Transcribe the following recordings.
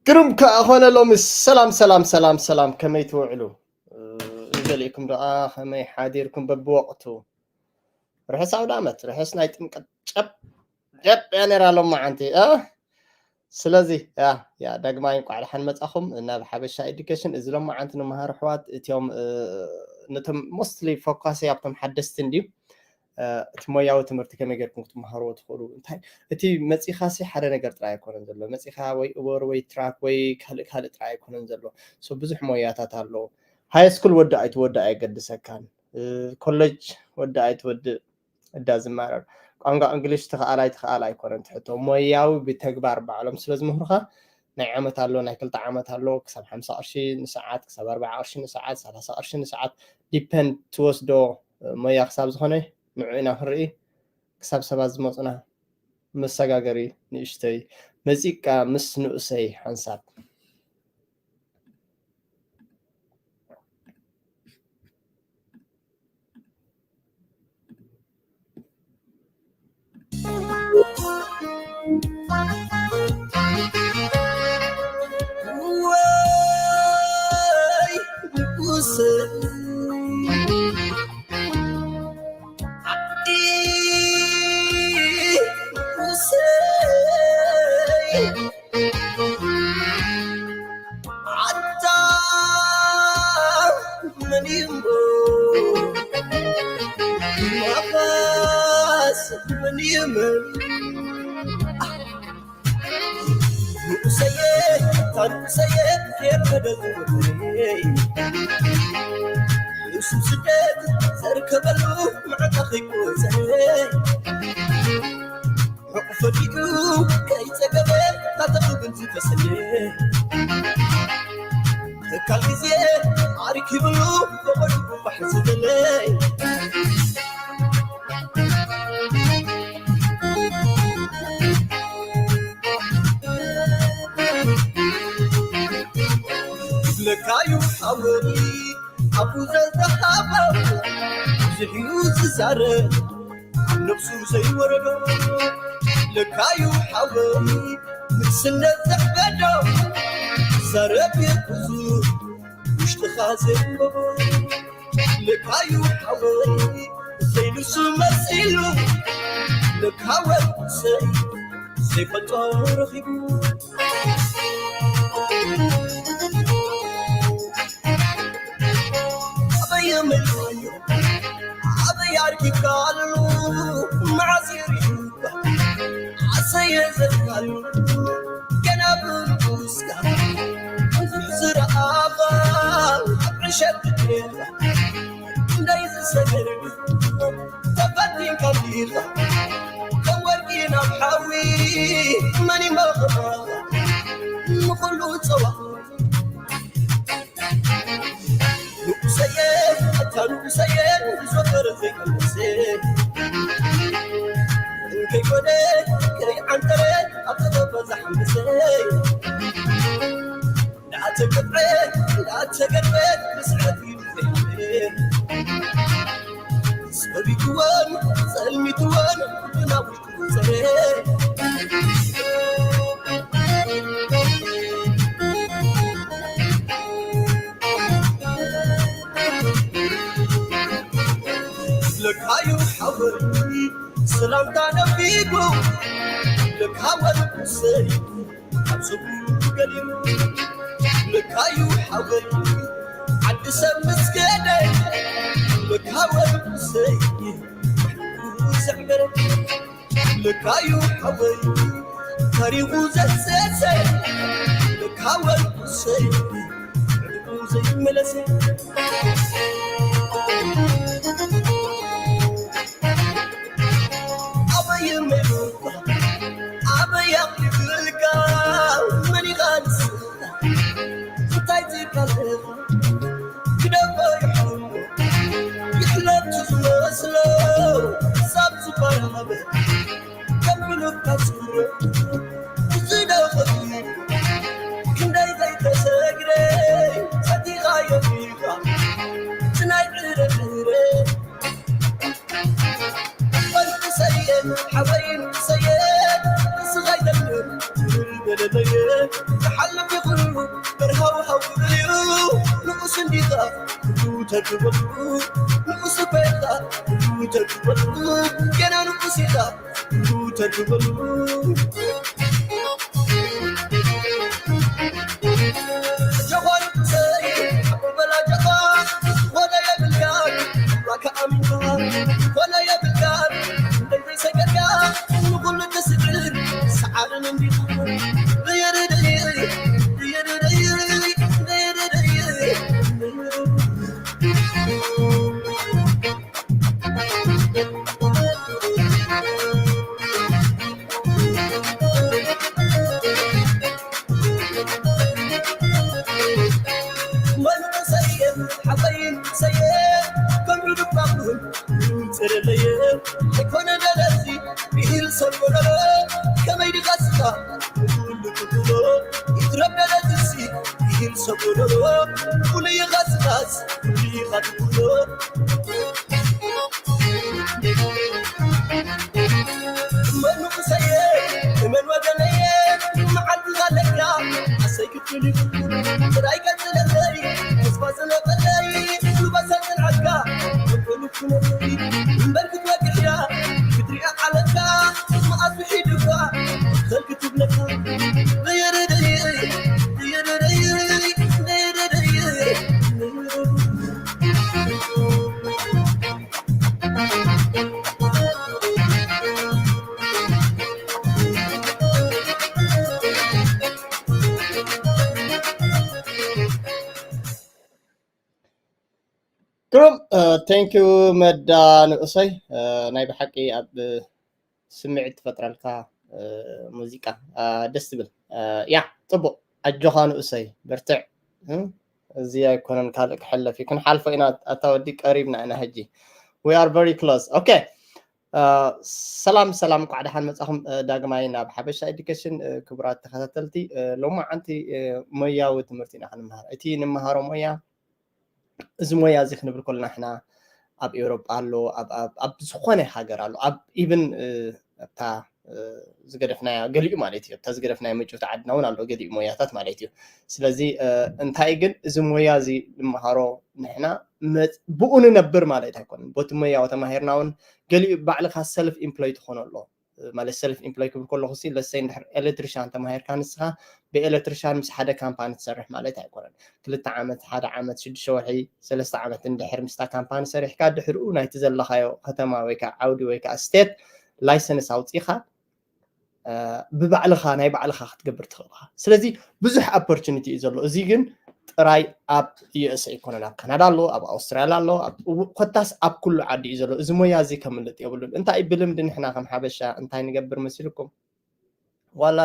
ግሩም ከኣ ኾነ ሎሚ። ሰላም ሰላም ሰላም ሰላም፣ ከመይ ትውዕሉ? ንገሊእኩም ደኣ ከመይ ሓዲርኩም? በብወቕቱ ርሑስ ኣውደ ዓመት፣ ርሑስ ናይ ጥምቀት። ጨብ ጨብ እያ ነይራ ሎማዓንቲ። ስለዚ ያ ያ ዳግማይ እንቋዕ ደሓን መጻኹም ናብ ሓበሻ ኤዱኬሽን። እዚ ሎማዓንቲ ንመሃር ኣሕዋት እቲኦም ነቶም ሞስትሊ ፎካስ ኣብቶም ሓደስቲ እንድዩ። እቲ ሞያዊ ትምህርቲ ከመይ ጌርኩም ክትመሃርዎ ትኽእሉ? እንታይ እቲ መጺኻሲ ሓደ ነገር ጥራይ ኣይኮነን ዘሎ። መጺኻ ወይ ኡበር ወይ ትራክ ወይ ካልእ ካልእ ጥራይ ኣይኮነን ዘሎ። ብዙሕ ሞያታት ኣሎ። ሃይ ስኩል ወዲ ኣይትወዲ ኣየገድሰካን። ኮሌጅ ወዲ ኣይትወዲ እዳ ዝማረር። ቋንቋ እንግሊሽ ትኽኣል ኣይትኽኣል ኣይኮነን ትሕቶ። ሞያዊ ብተግባር ባዕሎም ስለ ዝምህሩኻ ናይ ዓመት ኣሎ፣ ናይ ክልተ ዓመት ኣሎ፣ ክሳብ ሓምሳ ቅርሺ ንሰዓት፣ ክሳብ ኣርባዓ ቅርሺ ንሰዓት፣ ሰላሳ ቅርሺ ንሰዓት ዲፐንድ ትወስዶ ሞያ ክሳብ ዝኾነ ንዑ ኢና ክንርኢ። ክሳብ ሰባት ዝመፁና መሰጋገሪ ንእሽተይ መፂቃ ምስ ንኡሰይ ሓንሳብ ንኡሰየ ታንቁሰየ ኬር በደል ወደይ ንሱ ስደት ዘርከበሉ መዕጠኺ ቁፀይ ሕቁ ፈዲዱ ከይፀገበ ታተኽብል ዝተሰየ ተካል ግዜ ኣርኪብሉ ፈቐዱ ባሕ ዝበለይ ለካዩ ሓወሪ ኣቡ ዘዝሃቦ ዝሕዩ ዝዛረብ ኣብ ነብሱ ዘይወረዶ ለካዩ ሓወሪ ንስነት ዘሕበዶ ዘረብ የብዙ ውሽጥኻ ዘንበቦ ለካዩ ሓወይ ዘይንሱ መሲሉ ለካ ወሰይ ዘይፈልጦ ረኺቡ ኣበየ መልካዮ ኣበየ ኣርኪብካሉ መዓስ ይርዩካ ኣሰየ ዘልካሉ ገና ብንጉስካ ዝረኣኻ ኣብ ዕሸት ትድሬኻ እንዳይ ዝሰገር ተፈቲንካ ዲኻ ከም ወርቂ ናብ ሓዊ መን ይመኽኻ ንኹሉ ፀዋ ንጉሰየ ኣታ ንጉሰየ ንዞፈረ ዘይቀመሰ ከይኮነ ከይዓንተረ ኣብ ጥበብ በዛ ሓምሰ እንዳተቀጥረ እንዳተገርበ ምስዕረት ይብዘ ሰቢትወን ጸልሚትወን ኩልና ውሽጡ ዝጸረ ለካዩ ሓወይ ሰላምታ ነፊጉ ለካ ወልቁሰይ ካብ ሰብኡ ገሊሉ ለካዩ ሓወይ ዓዲ ሰብ ምስ ከደ ለካ ወልቁሰይ ዘዕበረ ለካዩ ሓወይ ታሪኹ ዘሰሰ ለካ ወልቁሰይ ዘይመለሰ ኣበይ መይሩካ ኣበይ ኣቕሪብልካ መን ይኻንስካ እንታይ ትካለኻ ግደፎ ይሕሞ ይሕለቱ ዝመስሎ ሳብ ዝበራበ ከብሉካ ጽምሮ ዝደኸ ክንደይ ዘይተሰግረ ሰቲኻዮ ዲኻ ትናይ ዕረትረ ወንቅሰየ ሓወይ ንቅሰየ ንስኻ ይደልም ትብል በለለየ ዝሓልፍ እንዲኻ ተድበሉ ንኡስ ኮይንካ ተድበሉ ገና ንኡስ ኢኻ ተድበሉ ጀኾን ሰይ ኣቦበላ ጀኻ ወላ የብልካ ራካ ኣሚንካ ወላ የብልካ እንደይ ዘይሰገድካ ንኹሉ ትስዕር ሰዓርን እንዲኻ ደየደደየ ደየደደየ ደየደደየ ግሩም። Thank you መዳ ንኡሰይ። ናይ ብሓቂ ኣብ ስምዒት ትፈጥረልካ ሙዚቃ ደስ ትብል። ያ ጽቡቕ፣ ኣጆኻ ንኡሰይ፣ በርትዕ። እዚ ኣይኮነን ካልእ ክሕለፍ እዩ፣ ክንሓልፎ ኢና። ኣታ ወዲ ቀሪብና ኢና ሕጂ። We are very close. Okay. ሰላም ሰላም፣ እንኳዕ ደሓን መጻኹም ዳግማይ ናብ ሓበሻ ኤዱኬሽን። ክቡራት ተኸታተልቲ፣ ሎማዓንቲ ሞያዊ ትምህርቲ ኢና ክንምሃር። እቲ ንምሃሮ ሞያ፣ እዚ ሞያ እዚ ክንብል ከለና ንሕና ኣብ ኤውሮጳ ኣሎ፣ ኣብ ዝኾነ ሃገር ኣሎ፣ ኣብ ኢቭን ኣብታ ዝገደፍናያ ገሊኡ ማለት እዩ፣ ኣብታ ዝገደፍናያ ምጭውቲ ዓድና እውን ኣሎ ገሊኡ ሞያታት ማለት እዩ። ስለዚ እንታይ ግን እዚ ሞያ እዚ ንምሃሮ ንሕና ብኡ ንነብር ማለት ኣይኮነን። ቦቲ ሞያዊ ተማሂርና እውን ገሊኡ ባዕልኻ ሰልፍ ኢምፕሎይ ትኾኖ ኣሎ። ማለት ሰልፍ ኢምፕሎይ ክብል ከለኹ ሲ ለሰይ እንድሕር ኤሌክትሪሻን ተማሂርካ ንስኻ ብኤሌክትሪሻን ምስ ሓደ ካምፓኒ ትሰርሕ ማለት ኣይኮነን። ክልተ ዓመት፣ ሓደ ዓመት፣ ሽዱሽተ ወርሒ፣ ሰለስተ ዓመት እንድሕር ምስታ ካምፓኒ ሰሪሕካ ድሕርኡ ናይቲ ዘለኻዮ ከተማ ወይ ከዓ ዓውዲ ወይ ከዓ ስቴት ላይሰንስ ኣውፂኻ ብባዕልኻ ናይ ባዕልኻ ክትገብር ትኽእል ኢኻ። ስለዚ ብዙሕ ኦፖርቹኒቲ እዩ ዘሎ። እዚ ግን ጥራይ ኣብ ዩ ኤስ ኣይኮነን፣ ኣብ ካናዳ ኣሎ፣ ኣብ ኣውስትራልያ ኣሎ፣ ኮታስ ኣብ ኩሉ ዓዲ እዩ ዘሎ። እዚ ሞያ እዚ ከምልጥ የብሉን። እንታይ ብልምዲ ንሕና ከም ሓበሻ እንታይ ንገብር መሲልኩም? ዋላ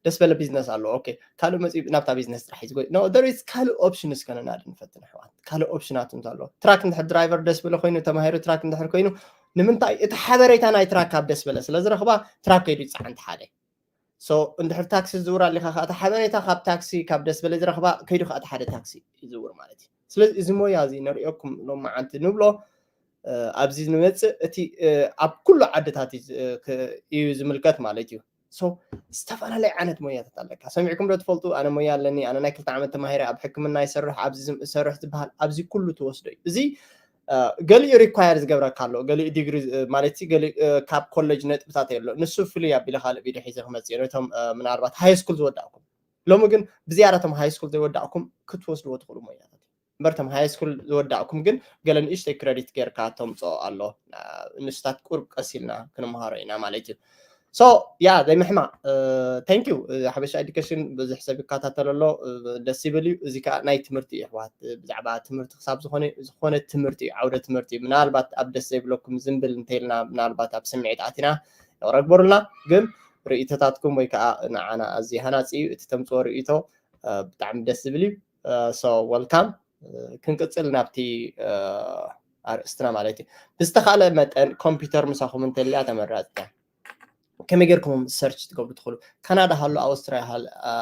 ደስ በለ ቢዝነስ ኣሎ። ኦኬ፣ ካልእ መፂኡ ናብታ ቢዝነስ ጥራሕ እዩ ዝጎይ። No, there is ካልእ ኦፕሽን እስከ ነናዲ ንፈትን ኣሕዋት። ካልእ ኦፕሽናት እንተሎ ትራክ እንድሕር ድራይቨር ደስ በለ ኮይኑ ተማሂሩ ትራክ እንድሕር ኮይኑ ንምንታይ እቲ ሓበሬታ ናይ ትራክ ካብ ደስ በለ ስለ ዝረኽባ ትራክ ከይዱ ይፀዓን ሓደ። So እንድሕር ታክሲ ዝዝውር ኣሊኻ ከዓ እቲ ሓበሬታ ካብ ታክሲ ካብ ደስ በለ ዝረኽባ ከይዱ ከዓ እቲ ሓደ ታክሲ ይዝውር ማለት እዩ። ስለዚ እዚ ሞያ እዚ ንሪኦኩም ሎማዓንቲ ንብሎ ኣብዚ ንመፅእ እቲ ኣብ ኩሉ ዓድታት እዩ ዝምልከት ማለት እዩ። So ዝተፈላለየ ዓይነት ሞያታት ኣለካ። ሰሚዕኩም ዶ ትፈልጡ? ኣነ ሞያ ኣለኒ፣ ኣነ ናይ ክልተ ዓመት ተማሂረ ኣብ ሕክምና ይሰርሕ፣ ኣብዚ ዝሰርሕ ዝበሃል ኣብዚ ኩሉ ትወስዶ እዩ። እዚ ገሊኡ ሪኳየር ዝገብረካ ኣሎ፣ ገሊኡ ዲግሪ ማለት ገሊኡ ካብ ኮሌጅ ነጥብታት የሎ። ንሱ ፍሉይ ኣቢለ ካልእ ቪድዮ ሒዘ ክመፅእ ነቶም ምናልባት ሃይ ስኩል ዝወዳእኩም። ሎሚ ግን ብዝያዳ ቶም ሃይ ስኩል ዘይወዳእኩም ክትወስድዎ ትኽእሉ ሞያታት እምበር ቶም ሃይ ስኩል ዝወዳእኩም ግን ገለ ንእሽተይ ክረዲት ጌርካ ተምፅኦ ኣሎ። ንስታት ቁርብ ቀስ ኢልና ክንምሃሮ ኢና ማለት እዩ። So ያ ዘይምሕማቕ። Thank you። ሓበሻ ኤዱኬሽን ብዙሕ ሰብ ይከታተሎ ኣሎ፣ ደስ ይብል እዩ። እዚ ከዓ ናይ ትምህርቲ እዩ ኣሕዋት፣ ብዛዕባ ትምህርቲ ክሳብ ዝኾነ ዝኾነ ትምህርቲ እዩ፣ ዓውደ ትምህርቲ እዩ። ምናልባት ኣብ ደስ ዘይብለኩም ዝንብል እንተይልና ምናልባት ኣብ ስምዒት ኣቲና ይቕረ ግበሩልና። ግን ርእይቶታትኩም ወይ ከዓ ንዓና ኣዝዩ ሃናፂ እዩ እቲ ተምፅኦ ርእይቶ፣ ብጣዕሚ ደስ ዝብል እዩ። So welcome። ክንቅፅል ናብቲ ኣርእስትና ማለት እዩ። ብዝተኻለ መጠን ኮምፒውተር ምሳኹም እንተልያ ተመራፂ እያ። ከመይ ጌርኩም ሰርች ትገብሩ ትኽእሉ? ካናዳ ሃሉ፣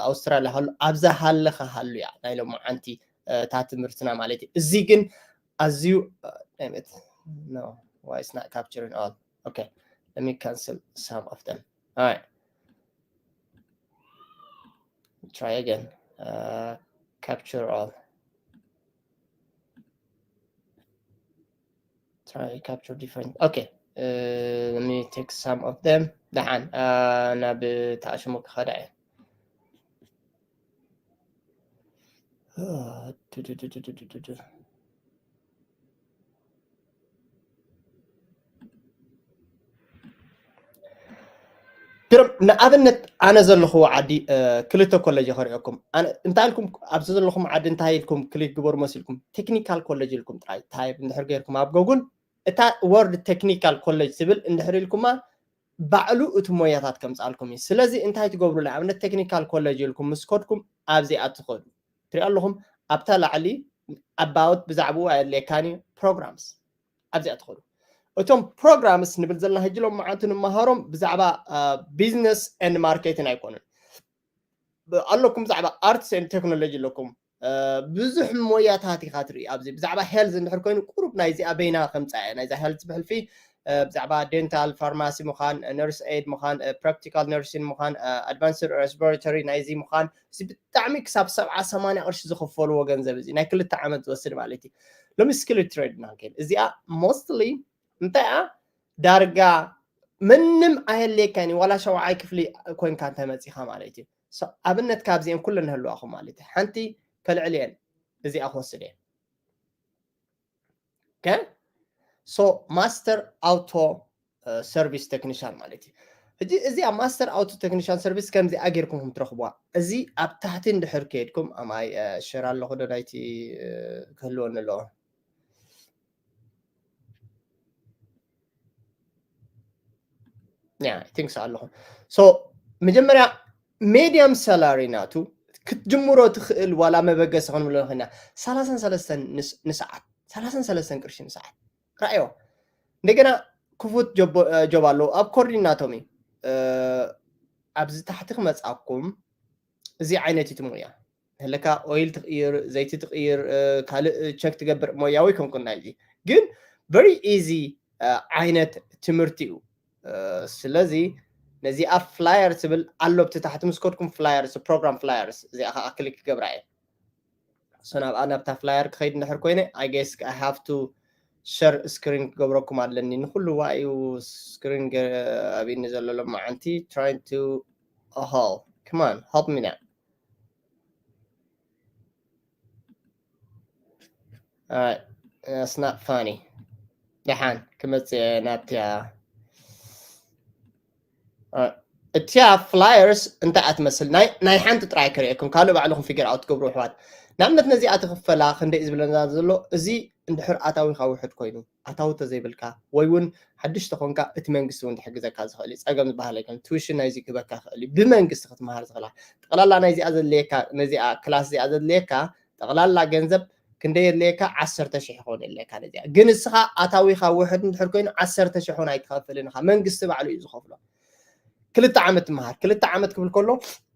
ኣውስትራልያ ሃሉ፣ ኣብዛ ሃለኻ ሃሉ እያ ናይ ሎማዓንቲ እታ ትምህርትና ማለት እዩ። እዚ ግን ኣዝዩ no, why it's not capturing all? Okay, let me cancel some of them. All right. Try again. Capture all. I capture different. Okay. Uh, let me take some of them. ደሓን፣ uh, ናብ ተኣሽሙ ክኸዳ እየ። Uh, ዱ፣ ዱ፣ ዱ። ግርም፣ ንኣብነት ኣነ ዘለኹዎ ዓዲ፣ እ፣ ክልተ ኮሌጅ ከርእየኩም። ኣነ፣ እንታይ ኢልኩም ኣብዚ ዘለኹም ዓዲ እንታይ ኢልኩም ክሊክ ግበሩ መሲልኩም? ቴክኒካል ኮሌጅ ኢልኩም ጥራይ ታይፕ እንድሕር ገይርኩም ኣብ ጎጉል፣ እታ ወርድ ቴክኒካል ኮሌጅ ትብል እንድሕር ኢልኩማ፣ ባዕሉ እቲ ሞያታት ከምጻልኩም እዩ። ስለዚ እንታይ ትገብሩ? ንኣብነት ቴክኒካል ኮሌጅ ኢልኩም ምስ ከድኩም ኣብዚኣ ትኸዱ። ትሪኦ ኣለኹም፣ ኣብታ ላዕሊ ኣባውት ብዛዕባኡ ኣየድልየካን እዩ፣ ፕሮግራምስ ኣብዚኣ ትኸዱ። እቶም ፕሮግራምስ ንብል ዘለና ሕጂ ሎም መዓልቲ ንመሃሮም ብዛዕባ፣ አ፣ ቢዝነስ ኤንድ ማርኬቲንግ ኣይኮኑን። ብ-፣ ኣለኩም ብዛዕባ ኣርትስ ኤንድ ቴክኖሎጂ ኣለኩም። አ፣ ብዙሕ ሞያታት ኢኻ ትርኢ ኣብዚ። ብዛዕባ ሄልዝ እንድሕር ኮይኑ ቁሩብ ናይዚኣ በይና ከምጻ እያ። ናይዛ ሄልዝ ብሕልፊ፣ አ፣ ብዛዕባ ዴንታል ፋርማሲ ምዃን፣ ነርስ ኤድ ምዃን፣ አ፣ ፕራክቲካል ነርሲን ምዃን፣ አ፣ ኣድቫንስድ ሬስፒሬቶሪ ናይዚ ምዃን፣ እዚ ብጣዕሚ ክሳብ ሰብዓ ሰማንያ ቅርሺ ዝኸፈልዎ ገንዘብ፣ እዚ ናይ ክልተ ዓመት ዝወስድ ማለት እዩ። ሎሚ ስኪል ትሬድ ኢና ንከይድ። እዚኣ ሞስትሊ እንታይ እያ? ዳርጋ ምንም ኣየድልየካን እዩ። ዋላ ሻውዓይ ክፍሊ ኮይንካ እንተ መጺኻ ማለት እዩ። ሶ፣ ኣብነት ካብዚአን ኩለን ንህልዋኹም ማለት እዩ። ሓንቲ ከልዕል እየን፣ እዚኣ ክወስድ እየ። ኦኬ? ሶ፣ ማስተር ኣውቶ፣ እ፣ ሰርቪስ ቴክኒሻን ማለት እዩ። ሕጂ እዚኣ ማስተር ኣውቶ ቴክኒሻን ሰርቪስ ከምዚኣ ጌርኩም ከም ትረኽቡዋ። እዚ ኣብ ታሕቲ እንድሕር ከይድኩም፣ ኣማይ፣ እ፣ ሸር ኣለኹ ዶ ናይቲ፣ እ፣ ክህልወኒ ኣለዎ? ያ፣ I think so ኣለኹ። ሶ፣ መጀመርያ ሜድያም ሳላሪ ናቱ ክትጅምሮ ትኽእል ዋላ መበገሲ ክንብሎ ንኽእል ኢና። ሰላሳን ሰለስተን ንስ-፣ ንሰዓት፣ ሰላሳን ሰለስተን ቅርሺ ንሰዓት። ራእዮ። እንደገና ክፉት ጆቦ-፣ እ፣ ጆብ ኣለዎ። ኣብ ኮርዲናቶም እዩ። እ፣ ኣብዚ ታሕቲ ክመጻኩም እዚ ዓይነት እዩ እቲ ሞያ። ህለካ ኦይል ትቕይር፣ ዘይቲ ትቕይር፣ እ፣ ካልእ ቸክ ትገብር ሞያዊ ኣይኮንኩን ናይዚ። ግን ቨሪ ኢዚ፣ እ፣ ዓይነት ትምህርቲ እዩ። እ፣ ስለዚ ነዚኣ ፍላየር ትብል ኣሎ፣ ኣብቲ ታሕቲ ምስ ከድኩም ፍላየርስ፣ ፕሮግራም ፍላየርስ፣ እዚኣ ከዓ ክሊክ ክገብራ እየ። ሶ ናብኣ፣ ናብታ ፍላየር ክኸይድ እንድሕር ኮይነ፣ I guess I have to share screen ክገብረኩም ኣለኒ። ንኹሉ ዋዩ ስክሪን ገ-፣ ኣብኒ ዘሎ ሎማዓንቲ፣ trying to፣ oh, come on, help me now. Alright, that's not funny. ደሓን ክመጽእ እየ ናብቲያ። አ፣ እቲያ ፍላየርስ እንታይ እያ ትመስል? ናይ፣ ናይ ሓንቲ ጥራይ ከርእየኩም፣ ካልእ ባዕልኹም ፊገር ኣውት ትገብሩ ኣሕዋት። ንኣብነት ነዚኣ ትኽፈላ ክንደይ እዩ ዝብለና ዘሎ? እዚ እንድሕር ኣታዊኻ ውሑድ ኮይኑ፣ ኣታዊ ተዘይብልካ፣ ወይ እውን ሓድሽ ተኾንካ፣ እቲ መንግስቲ እውን ክሕግዘካ ዝኽእል እዩ። ጸገም ዝበሃል ኣይኮነን። ቱዊሽን ናይዚ ክህበካ ይኽእል እዩ። ብመንግስቲ ክትመሃር ዝኽእላ። ጠቕላላ ናይዚኣ ዘድልየካ፣ ነዚኣ ክላስ እዚኣ ዘድልየካ፣ ጠቕላላ ገንዘብ ክንደይ የድልየካ? ዓሰርተ ሽሕ ይኸውን የድልየካ ነዚኣ። ግን እስኻ ኣታዊኻ ውሑድ እንድሕር ኮይኑ፣ ዓሰርተ ሽሕ እውን ኣይትኸፍልን ኢኻ። መንግስቲ ባዕሉ እዩ ዝኸፍሎ። ክልተ ዓመት ትመሃር። ክልተ ዓመት ክብል ከሎ፣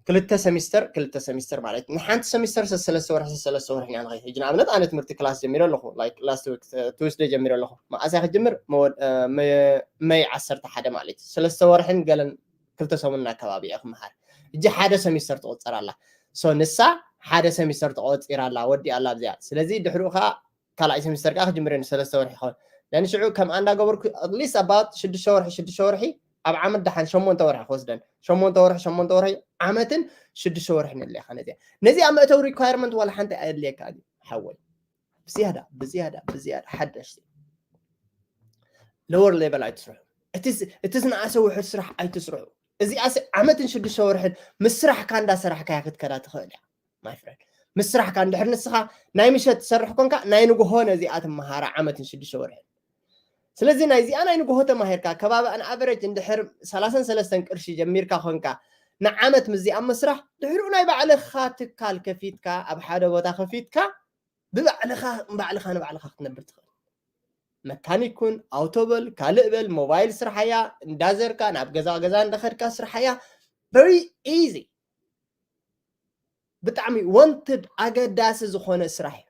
ክልተ ሰሚስተር፣ ክልተ ሰሚስተር ማለት እዩ። ንሓንቲ ሰሚስተር ሰ-፣ ሰለስተ ወርሒ፣ ሰለስተ ወርሒ ኢና ንኸይድ። ሕጂ ንኣብነት ኣነ ትምህርቲ ክላስ ጀሚረ ኣለኹ። ላይክ፣ ላስት ዊክ፣ እ፣ ቱስደይ ጀሚረ ኣለኹ። መዓስ እያ ክጅምር? መወ-፣ እ፣ መ-፣ መይ ዓሰርተ ሓደ ማለት እዩ። ሰለስተ ወርሕን ገለን ክልተ ሰሙን ኣከባቢ እየ ክመሃር። ሕጂ ሓደ ሰሚስተር ትቑጸር ኣላ። ሶ ንሳ ሓደ ሰሚስተር ተቖጺራ ኣላ፣ ወዲኣ ኣላ ኣብዚኣ። ስለዚ ድሕሪኡ ከኣ ካልኣይ ሰሚስተር ከኣ ክጅምር እየ፣ ንሰለስተ ወርሒ ይኸውን። ደን ሽዑ ከምኣ እንዳገበርኩ፣ at least about ሽዱሽተ ወርሒ፣ ሽዱሽተ ወርሒ፣ ኣብ ዓመት ደሓን ሸሞንተ ወርሒ ክወስደን። ሸሞንተ ወርሒ፣ ሸሞንተ ወርሒ፣ ዓመትን ሽዱሽተ ወርሕን የድልየካ ነዚኣ። ነዚኣ መእተዊ ሪኳየርመንት ዋላ ሓንቲ ኣየድልየካን እዩ፣ ሓወይ። ብዝያዳ፣ ብዝያዳ፣ ብዝያዳ ሓደሽቲ። ሎወር ሌቨል ኣይትስርሑ። እቲ ዝ-፣ እቲ ዝነኣሰ ውሑድ ስራሕ ኣይትስርሑ። እዚኣስ ዓመትን ሽዱሽተ ወርሕን ምስ ስራሕካ እንዳሰራሕካያ ክትከዳ ትኽእል እያ። My friend፣ ምስ ስራሕካ እንድሕር ንስኻ ናይ ምሸት ትሰርሕ ኮንካ፣ ናይ ንግሆ ነዚኣ ትመሃራ ዓመትን ሽዱሽተ ወርሕን። ስለዚ ናይዚኣ ናይ ንግሆ ተማሂርካ፣ ከባቢ ኣን ኣቨሬጅ እንድሕር ሰላሳን ሰለስተን ቅርሺ ጀሚርካ ኮንካ፣ ንዓመት ምስዚኣ ምስራሕ፣ ድሕሪኡ ናይ ባዕልኻ ትካል ከፊትካ፣ ኣብ ሓደ ቦታ ከፊትካ፣ ብባዕልኻ፣ ባዕልኻ ንባዕልኻ ክትነብር ትኽእል። መካኒክ ኩን፣ ኣውቶ በል፣ ካልእ በል፣ ሞባይል ስርሓያ፣ እንዳዘርካ፣ ናብ ገዛ ገዛ እንዳኸድካ ስርሓያ፣ very easy። ብጣዕሚ ወንትድ፣ ኣገዳሲ ዝኾነ ስራሕ እዩ።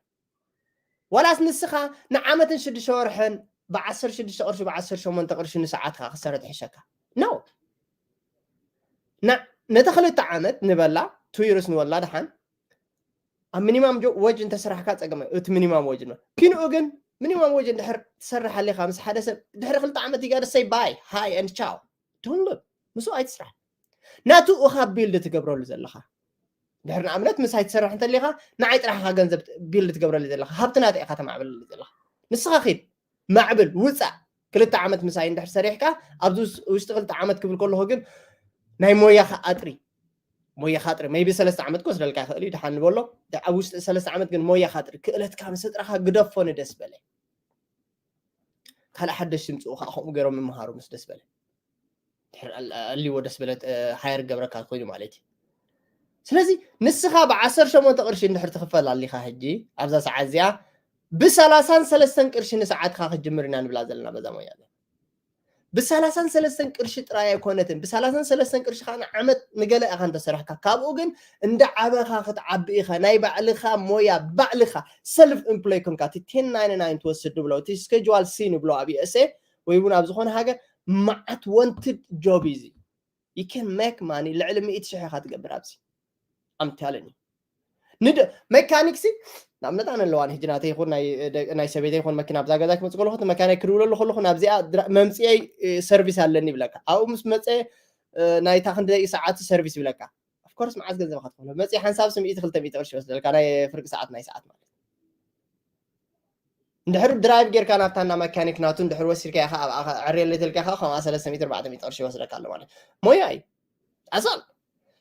ዋላስ ንስኻ ንዓመትን ሽዱሽተ ወርሕን ብዓሰርተ ሽዱሽተ ቅርሺ፣ ብዓሰርተ ሸሞንተ ቅርሺ ንሰዓትካ ክሰርሕ ትሕሸካ? No። ና-፣ ነቲ ክልተ ዓመት ንበላ፣ ቱ ይርስ ንበላ ደሓን፣ ኣብ ሚኒማም ጆ-፣ ወጅ እንተሰራሕካ ጸገም፣ እቲ ሚኒማም ወጅ ነው። ኪንኡ ግን ሚኒማም ወጅ እንድሕር ትሰርሕ ኣሊኻ ምስ ሓደ ሰብ ድሕሪ ክልተ ዓመት you gotta say bye, hi and ciao, don't look. ምስኡ ኣይትስራሕ። ናቱ ኢኻ ቢልድ ትገብረሉ ዘለኻ። ድሕሪ ንኣብነት ምሳይ ትሰርሕ እንተሊኻ ንዓይ ጥራሕ ኢኻ ገንዘብ ቢልድ ትገብረሉ ዘለኻ፣ ሃብቲ ናተይ ኢኻ ተማዕብለሉ ዘለኻ። ንስኻ ኺድ ማዕብል ውፃእ። ክልተ ዓመት ምሳይ እንድሕር ሰሪሕካ ኣብዚ ውስ- ውሽጢ ክልተ ዓመት ክብል ከለኹ ግን ናይ ሞያኻ ኣጥሪ ሞያኻ ኣጥሪ maybe ሰለስተ ዓመት ክወስደልካ ይኽእል እዩ፣ ድሓን ንበሎ። ኣብ ውሽጢ ሰለስተ ዓመት ግን ሞያኻ ኣጥሪ፣ ክእለትካ ምስ ጥራኻ ግደፎ ንደስ በለ። ካልእ ሓደሽ ይምፅኡ ከዓ ከምኡ ገይሮም ይምሃሩ ምስ ደስ በለ። ድሕር ኣል- ኣልዎ ደስ በለ ሃየር ገብረካ ኮይኑ ማለት እዩ። ስለዚ ንስኻ ብዓሰርተ ሸሞንተ ቅርሺ እንድሕር ትኽፈል ኣሊኻ ሕጂ ኣብዛ ሰዓት እዚኣ ብሰላሳን ሰለስተን ቅርሺ ንሰዓትካ ክትጅምር ኢና ንብላ ዘለና በዛ ሞያ እዚኣ። ብሰላሳን ሰለስተን ቅርሺ ጥራይ ኣይኮነትን፣ ብሰላሳን ሰለስተን ቅርሺ ከዓ ንዓመት ንገለ ኢኻ እንተሰርሕካ፣ ካብኡ ግን እንዳ ዓበኻ ክትዓቢ ኢኻ። ናይ ባዕልኻ ሞያ ባዕልኻ ሰልፍ ኤምፕሎይ ኮንካ እቲ ቴን ናይንቲ ናይን ትወስድ ንብሎ፣ እቲ ስኬጁዋል ሲ ንብሎ ኣብ ዩ ኤስ ኤ ወይ እውን ኣብ ዝኾነ ሃገር መዓት ወንትድ ጆብ እዩ እዚ። You can make money ልዕሊ ሚእቲ ሽሕ ኢኻ ትገብር ኣብዚ። I'm telling you። ንድ መካኒክ ሲ ንኣብነት ኣነ ኣለዋን ሕጂ ናተይ ይኹን ናይ ደ- ናይ ሰበይተይ ይኹን መኪና ኣብዛ ገዛ ክመፅእ ከለኹ እቲ መካኒክ ክድውለሉ ከለኹ ናብዚኣ ድራ- መምፅኤይ እ፣ ሰርቪስ ኣለኒ ይብለካ። ኣብኡ ምስ መፀ እ፣ ናይታ ክንደይ ሰዓት ሰርቪስ ይብለካ። ኦፍኮርስ መዓዝ ገንዘብ ክትከፍሎ መፅእ ሓንሳብ ስ ሚእቲ ክልተ ሚእቲ ቅርሺ ይወስደልካ ናይ ፍርቂ ሰዓት ናይ ሰዓት ማለት። እንድሕር ድራይቭ ጌርካ ናብታ እና መካኒክ ናቱ እንድሕር ወሲድካ ኢኻ ኣብኣ ዕርየለይ ተልካ ኢኻ ከምኣ ሰለስተ ሚእቲ ኣርባዕተ ሚእቲ ቅርሺ ይወስደካ ኣሎ ማለት ሞያ እዩ። ኣሳል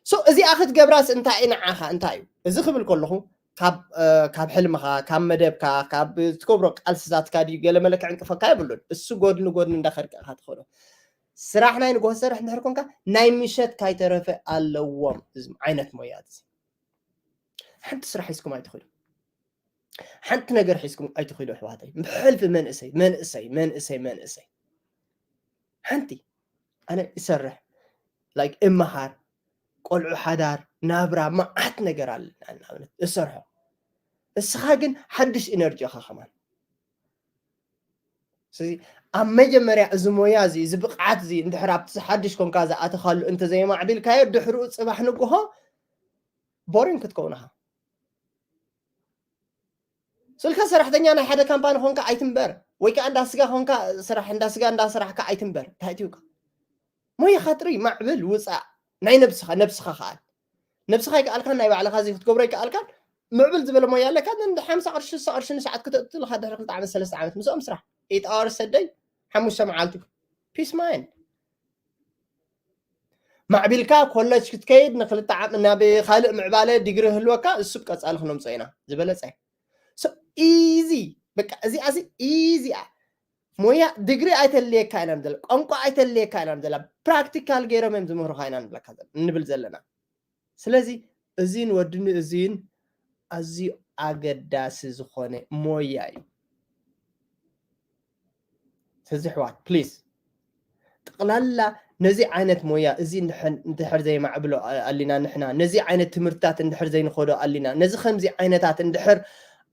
ሶ እዚኣ ክትገብራስ እንታይ እዩ ንዓኻ እንታይ እዩ እዚ ክብል ከለኹ ካብ እ፣ ካብ ሕልምኻ ካብ መደብካ ካብ ትገብሮ ቃልስታትካ ድዩ ገለ መለ ክዕንቅፈካ የብሉን። እሱ ጎድኒ ጎድኒ እንዳኸድካ ኢኻ ትኸዶ። ስራሕ ናይ ንግሆ ሰርሕ እንድሕር ኮንካ ናይ ምሸት ካይተረፈ ኣለዎም። እዚ ዓይነት ሞያ እዚ ሓንቲ ስራሕ ሒዝኩም ኣይትኽእሉ። ሓንቲ ነገር ሒዝኩም ኣይትኽእሉ ኣሕዋተይ። ብሕልፊ መንእሰይ መንእሰይ መንእሰይ መንእሰይ ሓንቲ ኣነ እሰርሕ ላይክ እመሃር ቆልዑ ሓዳር ናብራ መዓት ነገር ኣለና ንኣብነት እሰርሖ። እስኻ ግን ሓድሽ ኢነርጂ ኢኻ ከማን። ስለዚ ኣብ መጀመርያ እዚ ሞያ እዚ እዚ ብቕዓት እዚ እንድሕር ኣብቲ ሓድሽ ኮንካ ዝኣተኻሉ እንተዘየማዕቢልካዮ ድሕርኡ ፅባሕ ንግሆ ቦሪንግ ክትከውን ኢኻ። ስልካ ሰራሕተኛ ናይ ሓደ ካምፓኒ ኾንካ ኣይትንበር ወይ ከዓ እንዳ ስጋ ኾንካ ስራሕ እንዳ ስጋ እንዳሰራሕካ ኣይትንበር። እንታይ ትውካ ሞያኻ ጥሪ ማዕብል ውፃእ ናይ ነብስኻ ነብስኻ ከኣል ነብስኻ ይከኣልካን ናይ ባዕልኻ እዚ ክትገብሮ ይከኣልካን ምዕብል ዝበለ ሞያ ኣለካ እንደ ሓምሳ ቅርሺ ስሳ ቅርሺ ንሰዓት ክተእትልኻ ድሕሪ ክልተ ዓመት ሰለስተ ዓመት ምስኦም ስራሕ ኤት ኣወርስ ሰደይ ሓሙሽተ መዓልቲ ፒስ ማይንድ ማዕቢልካ ኮለጅ ክትከይድ ንክልተ ዓመት ናብ ካልእ ምዕባለ ዲግሪ ህልወካ እሱ ቀፃሊ ክነምፅኦ ኢና ዝበለፀ ኢዚ በቃ እዚኣ ሲ ኢዚኣ ሞያ ዲግሪ ኣይተልየካ ኢና ንዘለ ቋንቋ ኣይተልየካ ኢና ንዘለ ፕራክቲካል ገይሮም እዮም ዝምህሩካ ኢና ንብለካ ንብል ዘለና ስለዚ እዚን ወድኒ እዚን ኣዝዩ ኣገዳሲ ዝኾነ ሞያ እዩ። ስለዚ ኣሕዋት ፕሊዝ ጠቕላላ ነዚ ዓይነት ሞያ እዚ እንድሕር ዘይማዕብሎ ኣሊና ንሕና ነዚ ዓይነት ትምህርትታት እንድሕር ዘይንኸዶ ኣሊና ነዚ ከምዚ ዓይነታት እንድሕር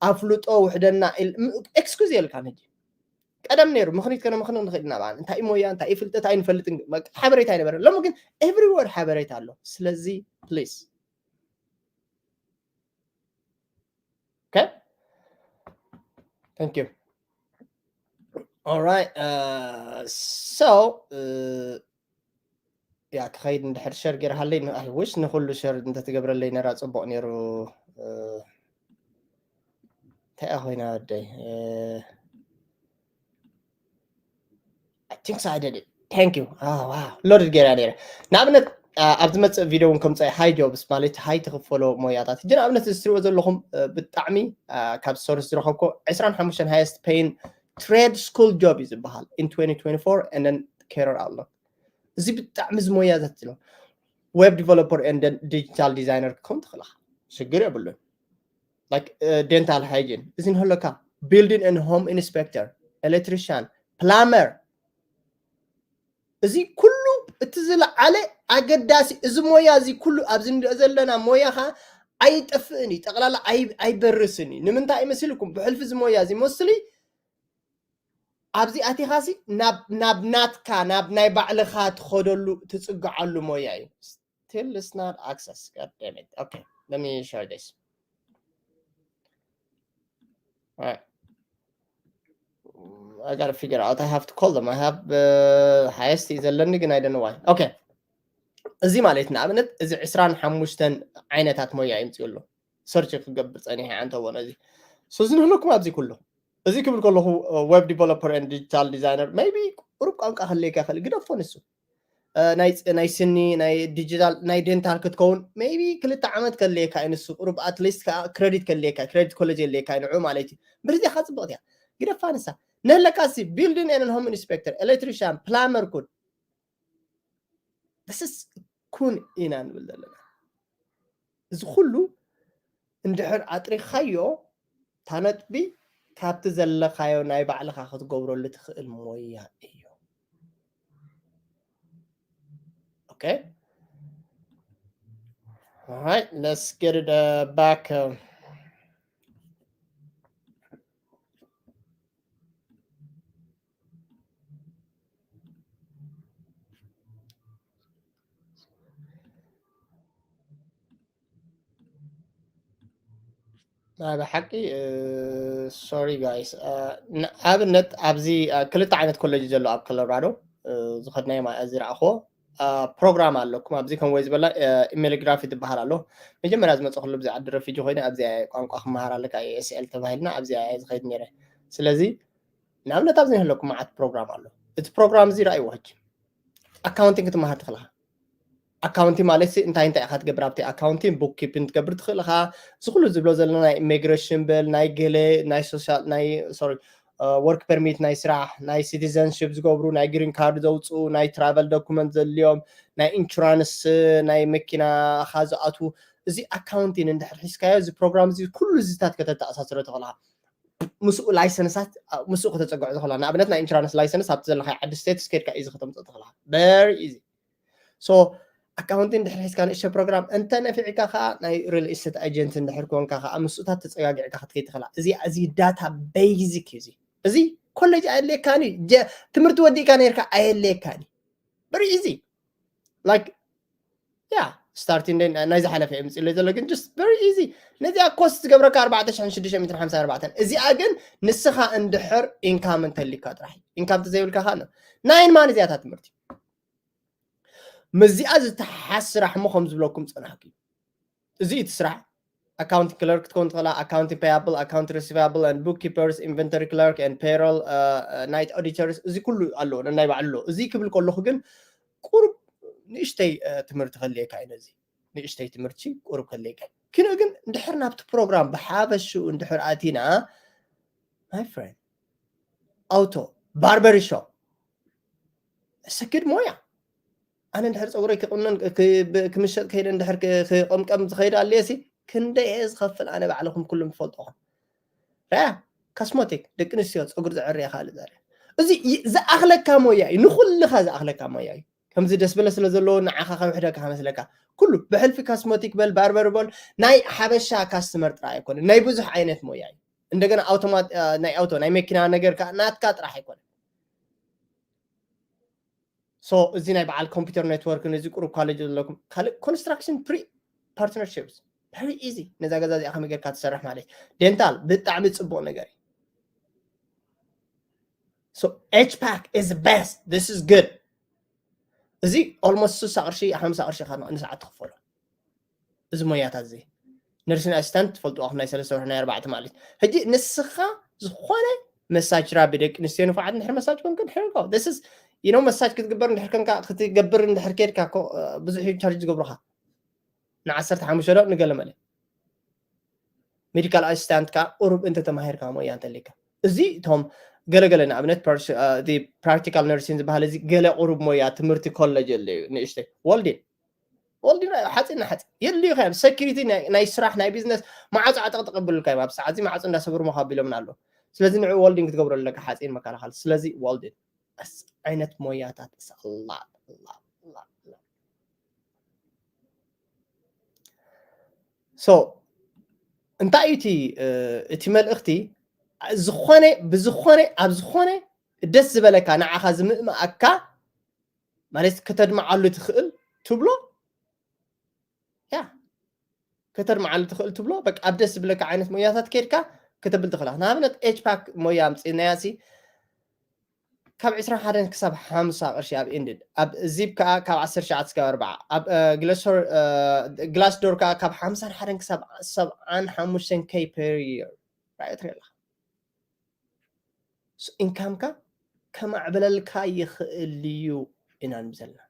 ኣፍልጦ ውሕደና ኤክስኩዝ የልካን ሕጂ ቀደም ነይሩ ምኽኒት ከነ ምኽኒ ንኽእል ኢና በዓል እንታይ ሞያ እንታይ ፍልጠት ኣይንፈልጥን ሓበሬታ ኣይነበረ ሎሚ ግን ኤቭሪወር ሓበሬታ ኣሎ ስለዚ ፕሊዝ Okay. Thank you. All right. Uh, so, uh, yeah, ክኸይድ እንድሕር ሸር ገይርሃለይ I wish ንኩሉ ሸር እንተትገብረለይ ነራ ፅቡቅ ነይሩ እንታይ ኮይና ወደይ I think so I did it. Thank you. Oh, wow. Loaded ገይራ ነይረ ንኣብነት ኣብ ዝመፅእ ቪድዮ እውን ከምፀ ሃይ ጆብስ ማለት ሃይ ትኽፈሎ ሞያታት ሕጂ ንኣብነት እዚ ትሪኦ ዘለኹም ብጣዕሚ ካብ ሶርስ ዝረኸብኮ ዕስራን ሓሙሽተን ሃየስት ፔይን ትሬድ ስኩል ጆብ እዩ ዝበሃል in twenty twenty-four and then career outlook እዚ ብጣዕሚ እዚ ሞያ ዘትሎ web developer and digital designer ክኸውን ትኽእልኻ ሽግር የብሉን like dental hygiene እዚ ንህለካ building and home inspector electrician plumber እዚ ኩሉ እቲ ዝለዓለ ኣገዳሲ እዚ ሞያ እዚ ኩሉ ኣብዚ ንሪኦ ዘለና ሞያ ከዓ ኣይጠፍእን እዩ ጠቕላላ ኣይበርስን እዩ ንምንታይ ይመስልኩም ብሕልፊ እዚ ሞያ እዚ መስሊ ኣብዚ ኣቲኻሲ ናብ ናትካ ናብ ናይ ባዕልኻ ትኸደሉ ትፅግዓሉ ሞያ እዩ still is not access god damn it okay let me share this All right. I gotta figure out. I have to call them. I have uh, highest is ዘለኒ ግን I don't know why. Okay. እዚ ማለት ንኣብነት እዚ ዕስራን ሓሙሽተን ዓይነታት ሞያ ይምፅኡ ኣሎ። ሰርች ክገብር ፀኒሐ ኣንተዎ ነዚ። So እዚ ንህለኩም ኣብዚ ኩሉ እዚ ክብል ከለኹ web developer and digital designer maybe ቁሩብ ቋንቋ ከለካ ይኽእል ግደፎ ንሱ ናይ ስኒ ናይ ዲጂታል ናይ ዴንታል ክትከውን maybe ክልተ ዓመት ከለየካ እዩ ንሱ ቁሩብ at least ከዓ ክረዲት ከለየካ ክረዲት ኮሌጅ የለየካ እዩ ንዑ ማለት እዩ ብርዚኻ ፅብቕት እያ ግደፋ ንሳ ነለካ ሲ building and home inspector electrician plumber ኩን this is ኩን ኢና ንብል ዘለና እዚ ኩሉ እንድሕር ኣጥሪኻዮ እታ ነጥቢ ካብቲ ዘለኻዮ ናይ ባዕልኻ ክትገብረሉ ትኽእል ሞያ እዩ okay all right let's get it uh, back uh, ናይ ብሓቂ sorry guys ኣብነት ኣብዚ ክልተ ዓይነት ኮሌጅ ዘሎ ኣብ ኮሎራዶ ዝኸድናዮ ዝረኣኽዎ ፕሮግራም ኣለኩም ኣብዚ ከም ወይ ዝበላ ኢሜሎግራፊ ትበሃል ኣሎ መጀመርያ ዝመፀ ኩሉ ብዚ ዓዲ ረፊጂ ኮይነ ኣብዚኣ ቋንቋ ክመሃር ኣለካ ኤስኤል ተባሂልና ኣብዚኣ ዝኸይድ ነረ ስለዚ ንኣብነት ኣብዚ ንህለኩም መዓት ፕሮግራም ኣሎ እቲ ፕሮግራም እዚ ረኣይዎ ሕጂ ኣካውንቲንግ ክትመሃር ትኽእልኻ ኣካውንቲ ማለት እንታይ እንታይ ኢኻ ትገብር ኣብቲ ኣካውንቲንግ ቡክ ኪፒንግ ትገብር ትኽእል ኢኻ እዚ ኩሉ ዝብሎ ዘሎ ናይ ኢሚግሬሽን በል ናይ ገለ ናይ ሶሻል ናይ ሶሪ ወርክ ፐርሚት ናይ ስራሕ ናይ ሲቲዘንሽፕ ዝገብሩ ናይ ግሪን ካርድ ዘውፅኡ ናይ ትራቨል ዶኩመንት ዘድልዮም ናይ ኢንሹራንስ ናይ መኪናኻ ዝኣትዉ እዚ ኣካውንቲን እንድሕር ሒዝካዮ እዚ ፕሮግራም እዚ ኩሉ ዝታት ከተተኣሳስሮ ትኽእልኻ ምስኡ ላይሰንሳት ምስኡ ከተፀግዖ ትኽእላ ንኣብነት ናይ ኢንሹራንስ ላይሰንስ ኣብቲ ዘለካ ዓዲ ስቴትስ ከድካ ኢዚ ከተምፅእ ትኽእላ very easy so ኣካውንቲ እንድሕር ሒዝካ ንእሽተ ፕሮግራም እንተ ነፊዕካ ከዓ ናይ ሪል ስቴት ኣጀንት እንድሕር ኮንካ ከዓ ምስኡታት ተፀጋጊዕካ ክትከይ ትኽእላ እዚ እዚ ዳታ ቤዚክ እዩ እዚ ኮሌጅ ኣየድልየካን እዩ ትምህርቲ ወዲእካ ነርካ ኣየድልየካን እዩ very easy like yeah starting day ናይ ዝሓለፈ የምፅእ ዘሎ ግን just very easy ነዚኣ ኮስት ዝገብረካ ኣርባዕተ ሽሕን ሽዱሽተ ሚእትን ሓምሳን ኣርባዕተን እዚኣ ግን ንስኻ እንድሕር ኢንካም እንተሊካ ጥራሕ ኢንካም ተዘይብልካ ከዓ ናይን ማን እዚኣታ ትምህርቲ ምስዚኣ ዝተሓሓዝ ስራሕ እሞ ከም ዝብለኩም ፀናሕኩ እዩ እዚ እቲ ስራሕ ኣካውንቲንግ ክለርክ ክትከውን ትኽእላ ኣካውንቲንግ ፔያብል ኣካውንት ሪሲቫብል and bookkeepers inventory clerk and payroll night auditors እዚ ኩሉ ኣለዎ ነናይ ባዕሉ ኣለዎ እዚ ክብል ከለኹ ግን ቁሩብ ንእሽተይ ትምህርቲ ከልየካ እዩ ነዚ ንእሽተይ ትምህርቲ ቁሩብ ከልየካ እዩ ግን ግን እንድሕር ናብቲ ፕሮግራም ብሓፈሽኡ እንድሕር ኣቲና my friend ኣውቶ ባርበሪ ሾፕ ሰኪድ ሞያ ኣነ እንድሕር ፀጉረይ ክቕነን ክምሸጥ ከይደ እንድሕር ክቕምቀም ዝኸይድ ኣለየ ሲ ክንደይ እየ ዝኸፍል ኣነ ባዕልኹም ኩሉም ትፈልጦኹም ራያ ካስሞቲክ ደቂ ኣንስትዮ ፀጉሪ ዘዕርያ ካልእ ዘርያ እዚ ዝኣኽለካ ሞያ እዩ ንኩልኻ ዝኣኽለካ ሞያ እዩ ከምዚ ደስ በለ ስለ ዘለዎ ንዓኻ ከውሕደካ ከመስለካ ኩሉ ብሕልፊ ካስሞቲክ በል ባርበር በል ናይ ሓበሻ ካስትመር ጥራይ ኣይኮነ ናይ ብዙሕ ዓይነት ሞያ እዩ እንደገና ኣውቶማት ናይ ኣውቶ ናይ መኪና ነገር ከዓ ናትካ ጥራሕ ኣይኮነ so እዚ ናይ በዓል ኮምፒውተር ኔትወርክ ነዚ ቁሩብ ኮሌጅ ዘለኩም ካልእ ኮንስትራክሽን ፕሪ ፓርትነርሽፕስ very easy ነዛ ገዛ እዚኣ ከመይ ጌርካ ትሰርሕ ማለት እዩ ዴንታል ብጣዕሚ ፅቡቅ ነገር እዩ so HPAC is best this is good እዚ almost ስሳ ቅርሺ ሓምሳ ቅርሺ ካብ ንሰዓት ትኽፈሎ እዚ ሞያታት እዚ ነርሲን ኣሲስታንት ትፈልጥዋ ናይ ሰለስተ ወርሒ ናይ ኣርባዕተ ማለት ሕጂ ንስኻ ዝኾነ መሳጅ ራቢ ደቂ ኣንስትዮ ንፉዓት እንድሕር መሳጅ ኮንክ እንድሕር ኮ this is you know መሳጅ ክትግበር እንድሕር ከንካ ክትገብር እንድሕር ከድካ ኮ ብዙሕ ቻርጅ ዝገብሩኻ ንዓሰርተ ሓሙሽተ ዶ ንገለ መለ ሜዲካል ኣሲስታንት ከዓ ቁሩብ እንተተማሂርካ ሞያ እንተሊካ እዚ እቶም ገለገለ ንኣብነት ፕራክቲካል ነርሲን ዝበሃል እዚ ገለ ቁሩብ ሞያ ትምህርቲ ኮለጅ ኣለዩ ንእሽተይ ወልዲን ወልዲን ሓፂን ንሓፂ የድልዩ ከ ሰኪሪቲ ናይ ስራሕ ናይ ቢዝነስ ማዓፆ ዓጠቕጥቕ ብሉልካ እዮም ኣብ ሰዓት እዚ ማዓፆ እንዳሰብሩ መኻቢሎምና ኣሎ ስለዚ ንዑ ወልዲን ክትገብሮ ኣለካ ሓፂን መከላኸል ስለዚ ወልዲን ዓይነት ሞያታት so እንታይ እዩ እቲ እቲ መልእኽቲ ዝኾነ ብዝኾነ ኣብ ዝኾነ ደስ ዝበለካ ንዓኻ ዝምእምኣካ ማለት ከተድምዓሉ ትኽእል ትብሎ ያ ከተድምዓሉ ትኽእል ትብሎ በቃ ኣብ ደስ ዝብለካ ዓይነት ሞያታት ከድካ ከተብል ትኽእላ ንኣብነት ኤች ፓክ ሞያ ኣምፅእናያ ሲ ካብ ዕስራን ሓደን ክሳብ ሓምሳ ቅርሺ ኣብ ኢንድድ፣ ኣብ ዚፕ ከዓ ካብ ዓሰርተ ትሽዓተ ክሳብ ኣርባዓ፣ ኣብ ግላስዶር ከዓ ካብ ሓምሳን ሓደን ክሳብ ሰብዓን ሓሙሽተን ኬ ፐር ይር። ራእዮ ትርኢ ኣለካ። ኢንካምካ ከማዕብለልካ ይኽእል እዩ ኢና ንብል ዘለና።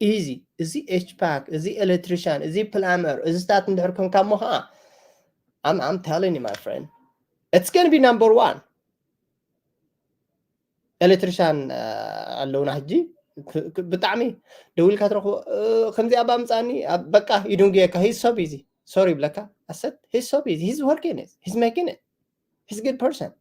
ኢዚ እዚ ኤች ፓክ፣ እዚ ኤሌክትሪሻን፣ እዚ ፕላመር፣ እዚ ስታት እንድሕር ኮንካ እሞ ከዓ I'm I'm telling you my friend, it's gonna be number one. ኤሌክትሪሻን ኣለውና ሕጂ። ብጣዕሚ ደዊልካ ትረኽቦ፣ ከምዚኣ ባምፃኒ፣ በቃ ይድንጉየካ። He's so busy, sorry ይብለካ። I said he's so busy, he's working it, he's making it, he's a good person.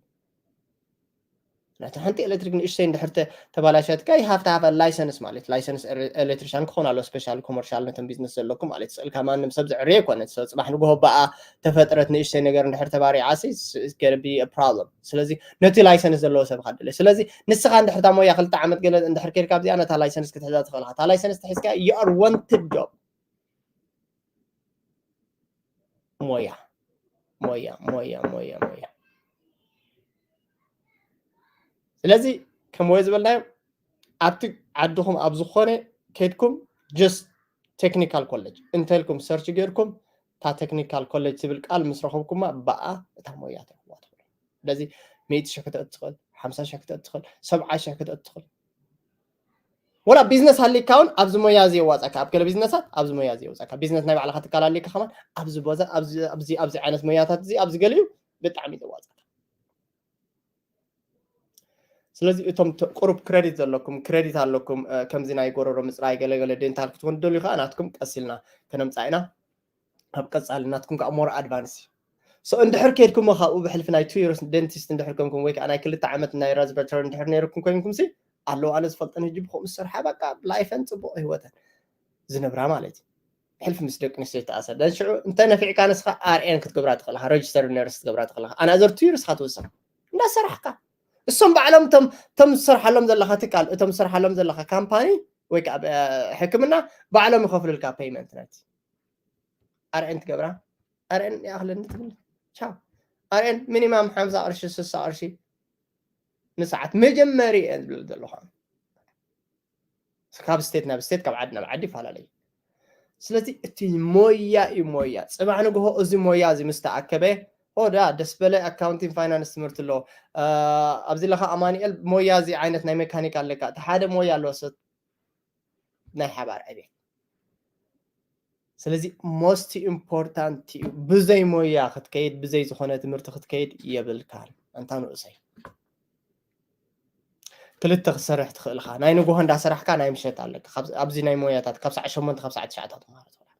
ናቲ ሓንቲ ኤሌክትሪክ ንእሽተይ እንድሕር ተባላሸትካ፣ you have to have a license ማለት፣ ላይሰንስ ኤሌክትሪሻን ክኾን ኣሎ፣ ስፔሻል ኮመርሻል ነቶም ቢዝነስ ዘለኩም ማለት። ስእልካ ማንም ሰብ ዝዕርየ ኣይኮነ። ጽባሕ ንግሆ በኣ ተፈጥረት ንእሽተይ ነገር እንድሕር ተባሪዓሲ፣ it's gonna be a problem። ስለዚ ነቲ ላይሰንስ ዘለዎ ሰብ ካደለ። ስለዚ ንስኻ እንድሕር እታ ሞያ ክልተ ዓመት ገለ እንድሕር ከይድካ ኣብዚኣ፣ ነታ ላይሰንስ ክትሕዛ ትኽእል ኢኻ። እታ ላይሰንስ ተሒዝካ you are wanted job። ሞያ ሞያ ሞያ ሞያ ሞያ። ስለዚ ከም ወየ ዝበልናዮ፣ ኣብቲ ዓድኹም ኣብ ዝኾነ ከይድኩም just ቴክኒካል ኮሌጅ እንተልኩም ሰርች ጌርኩም፣ እታ ቴክኒካል ኮሌጅ ትብል ቃል ምስ ረኸብኩማ፣ በኣ እታ ሞያ ትረኽብዋ ትኽእሉ። ስለዚ ሚእቲ ሽሕ ክተእቱ ትኽእል፣ ሓምሳ ሽሕ ክተእቱ ትኽእል፣ ሰብዓ ሽሕ ክተእቱ ትኽእል። ወላ ቢዝነስ ሃሊካ እውን ኣብዚ ሞያ እዚ የዋፃካ። ኣብ ገለ ቢዝነሳት ኣብዚ ሞያ እዚ የዋፃካ። ቢዝነስ ናይ ባዕልኻ ትካል ሃሊካ ከማን ኣብዚ ቦታ፣ ኣብዚ ኣብዚ ኣብዚ ዓይነት ሞያታት እዚ ኣብዚ ገሊኡ ብጣዕሚ ዘዋፃካ። ስለዚ እቶም ተ- ቁሩብ ክሬዲት ዘለኩም፣ ክሬዲት ኣለኩም፣ እ፣ ከምዚ ናይ ጎረሮ ምፅራይ፣ ገለ ገለ ዴንታል ክትኾኑ ደልዩ ከዓ ናትኩም ቀስ ኢልና ከነምፃ ኢና። ኣብ ቀፃሊ ናትኩም ከዓ ሞር ኣድቫንስ እዩ። So እንድሕር ከይድኩም ካብኡ ብሕልፊ ናይ ቱ ይርስ ዴንቲስት እንድሕር ኮንኩም ወይ ከዓ ናይ ክልተ ዓመት ናይ ራዝበተር እንድሕር ነይርኩም ኮይንኩም ሲ ኣለዋ፣ ኣነ ዝፈልጠን ህጂ ብከምኡ ዝሰርሓ በቃ ላይፈን ፅቡቅ ህይወተን ዝነብራ ማለት እዩ። ብሕልፊ ምስ ደቂ ኣንስትዮ ዝተኣሰር ደን ሽዑ እንተ ነፊዕካ ንስኻ ኣርኤን ክትገብራ ትኽእልካ፣ ረጅስተር ነርስ ክትገብራ ትኽእልካ። ኣናዘር ቱ ይርስ ክትውስኽ እንዳሰራሕካ እሶም ባዕሎም እቶም እቶም ዝሰርሓሎም ዘለኻ ትካል፣ እቶም ዝሰርሓሎም ዘለኻ ካምፓኒ ወይ ከዓ ብ- ሕክምና ባዕሎም ይኸፍሉልካ ፔይመንት ናይቲ ኣርኤን ትገብራ። ኣርኤን ይኣኽለኒ ትብል፣ ቻው። ኣርኤን ሚኒማም ሓምሳ ቅርሺ ስሳ ቅርሺ ንሰዓት መጀመሪ እየ ዝብል ዘለኹ። ካብ ስቴት ናብ ስቴት፣ ካብ ዓዲ ናብ ዓዲ ይፈላለዩ። ስለዚ እቲ ሞያ እዩ ሞያ። ፅባሕ ንግሆ እዚ ሞያ እዚ ምስ ተኣከበ፣ ሆዳ ደስ በለ ኣካውንቲንግ ፋይናንስ ትምህርቲ ኣሎ። ኣብዚ ለኻ ኣማኒኤል ሞያ እዚ ዓይነት ናይ ሜካኒክ ኣለካ፣ እቲ ሓደ ሞያ ኣለዎ፣ ሰ- ናይ ሓባር ዕቤት። ስለዚ ሞስት ኢምፖርታንት እዩ። ብዘይ ሞያ ክትከይድ፣ ብዘይ ዝኾነ ትምህርቲ ክትከይድ የብልካን። ኣንታ ንኡሰይ ክልተ ክትሰርሕ ትኽእል ኢኻ። ናይ ንግሆ እንዳሰራሕካ ናይ ምሸት ኣለካ። ካብ- ኣብዚ ናይ ሞያታት ካብ ሰዓት ሸሞንተ ካብ ሰዓት ትሽዓተ ክትመሃር ትኽእል።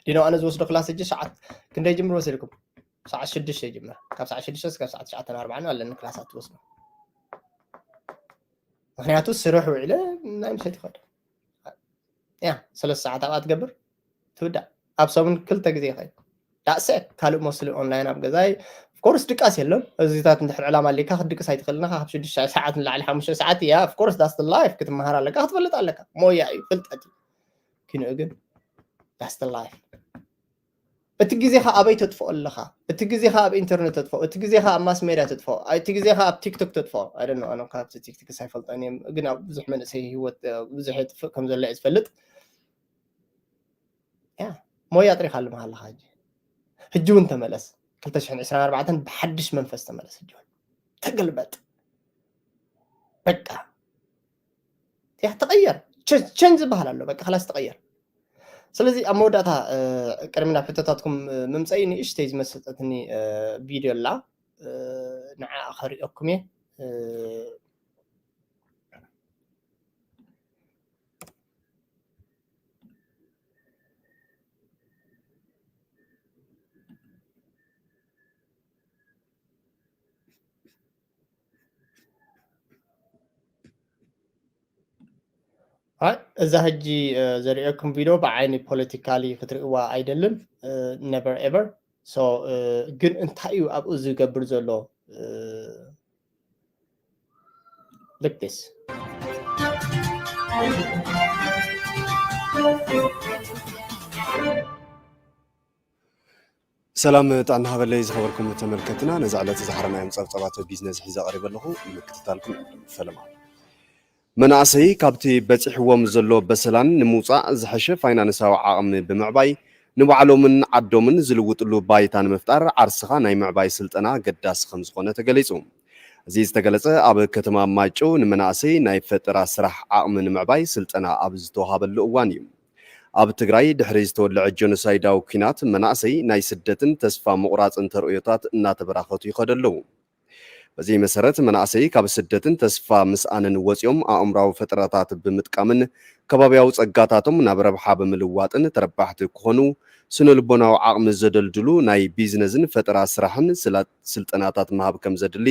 ዲኖ ኣነ ዝወስዶ ክላስ ሕጂ ሰዓት ክንደይ ጅምር ወሲድኩም? ሰዓት ሽዱሽተ ይጅምር። ካብ ሰዓት ሽዱሽተ እስካብ ሰዓት ትሽዓተ ኣርባዕን ኣለኒ ክላሳት ትወስዶ። ምክንያቱ ስርሕ ውዕለ ናይ ምሸት ይኸድ። ያ ሰለስተ ሰዓት ኣብኣ ትገብር ትውዳእ። ኣብ ሰሙን ክልተ ግዜ ይኸድ። ዳእሰ ካልእ ሞስሊ ኦንላይን ኣብ ገዛይ። ኦፍኮርስ ድቃስ የለን። እዚታት እንድሕር ዕላማ ኣሊካ ክትድቅስ ኣይትኽእልን ኢኻ። ካብ ሽዱሽተ ሰዓት ንላዕሊ ሓሙሽተ ሰዓት እያ። ኦፍኮርስ ዳስ ላይፍ ክትመሃር ኣለካ ክትፈልጥ ኣለካ። ሞያ እዩ ፍልጠት እዩ። ኪንኡ ግን ዳስ ላይፍ። እቲ ግዜኻ ኣበይ ተጥፍኦ ኣለኻ? እቲ ግዜኻ ኣብ ኢንተርነት ተጥፍኦ፣ እቲ ግዜኻ ኣብ ማስ ሜድያ ተጥፍኦ፣ እቲ ግዜኻ ኣብ ቲክቶክ ተጥፍኦ። ኣይ ዶንት ኖ፣ ኣነ ካብቲ ቲክቶክ ኣይፈልጦን እየ፣ ግን ኣብ ብዙሕ መንእሰይ ህይወት እ፣ ብዙሕ የጥፍእ ከም ዘሎ እየ ዝፈልጥ። ያ ሞያ ጥሪኻ ኣለኻ ኣለኻ። ሕጂ ሕጂ እውን ተመለስ። ክልተ ሽሕን ዕስራን ኣርባዕተን ብሓድሽ መንፈስ ተመለስ። ሕጂ እውን ተገልበጥ። በቃ ያ ተቐየር። ቸንጅ ዝበሃል ኣሎ። በቃ ክላስ ተቐየር። ስለዚ ኣብ መወዳእታ ቅድሚ ናብ ሕቶታትኩም ምምፀይ ንእሽተይ ዝመሰጠትኒ ቪድዮ ኣላ፣ ንዓ ከሪኦኩም እየ። እዛ ሕጂ ዘርእየኩም ቪድዮ ብዓይኒ ፖለቲካሊ ክትርእይዋ ኣይደልን፣ ነቨር ኤቨር። ሶ ግን እንታይ እዩ ኣብኡ ዝገብር ዘሎ? Look this. ሰላም ጥዕና ሃበለይ ዝኸበርኩም ተመልከትና፣ ነዚ ዕለት ዝሓረናዮም ጸብጻባት ቢዝነስ ሒዘ ቀሪበ ኣለኹ። ንምክትታልኩም ዕድል ፈለማ። መናእሰይ ካብቲ በጺሕዎም ዘሎ በሰላን ንምውጻእ ዝሐሸ ፋይናንሳዊ ዓቕሚ ብምዕባይ ንባዕሎምን ዓዶምን ዝልውጥሉ ባይታ ንምፍጣር ዓርስኻ ናይ ምዕባይ ስልጠና ኣገዳሲ ከም ዝኾነ ተገሊጹ። እዚ ዝተገለጸ ኣብ ከተማ ማይጨው ንመናእሰይ ናይ ፈጠራ ስራሕ ዓቕሚ ንምዕባይ ስልጠና ኣብ ዝተወሃበሉ እዋን እዩ። ኣብ ትግራይ ድሕሪ ዝተወልዐ ጀኖሳይዳዊ ኲናት መናእሰይ ናይ ስደትን ተስፋ ምቑራጽን ተርእዮታት እናተበራኸቱ ይኸዱ ኣለዉ። በዚ መሰረት መናእሰይ ካብ ስደትን ተስፋ ምስኣንን ወፂኦም ኣእምራዊ ፈጠራታት ብምጥቃምን ከባቢያዊ ፀጋታቶም ናብ ረብሓ ብምልዋጥን ተረባሕቲ ክኾኑ ስነ ልቦናዊ ዓቕሚ ዘደልድሉ ናይ ቢዝነስን ፈጠራ ስራሕን ስላ- ስልጠናታት ምሃብ ከም ዘድሊ